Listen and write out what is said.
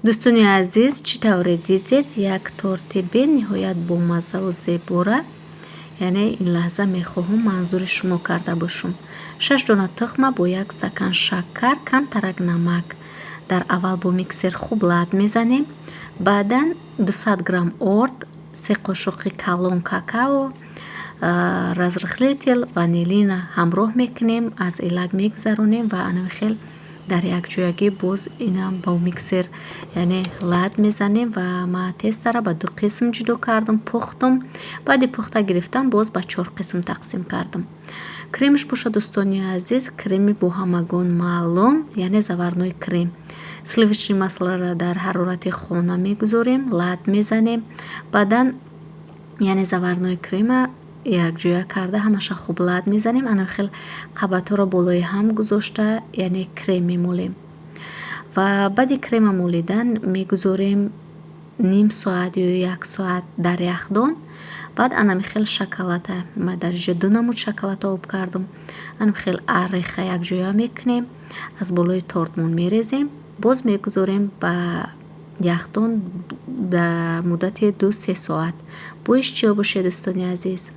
Дӯстони азиз, чӣ тавре дидед, як торти бениҳоят бомаззаву зебора, яъне ин лаҳза мехоҳам манзури шумо карда бошам. Шаш дона тухма бо як стакан шакар, камтарак намак дар аввал бо миксер хуб лат мезанем. Баъдан 200 грамм орд, 3 қошуқи калон какао, разрыхлитель, ванилина ҳамроҳ мекунем, аз элак мегузаронем ва анами хел дар якҷоягӣ боз инам бо миксер, яъне лат мезанем. Ва ман тестара ба ду қисм ҷудо кардам, пухтум. Баъди пухта гирифтам, боз ба чор қисм тақсим кардам. Кремш бошад, дӯстони азиз, креми бо ҳамагон маълум, яъне заварной крем. Сливочный маслоро дар ҳарорати хона мегузорем, лат мезанем. Баъдан, яъне заварной крема якҷоя карда, ҳамаша хуб лат мезанем. Ана хел қабатҳоро болои ҳам гузошта, яъне крем мемолем. Ва баъди крема молидан мегузорем ним соат ё як соат дар яхдон. Баъд анами хел шоколада, ман дар инҷо ду намуд шоколада об кардам, анами хел ореха якҷоя мекунем, аз болои тортмон мерезем, боз мегузорем ба яхдон дар муддати 2-3 соат. Бо иштиҳо бошед, дӯстони азиз.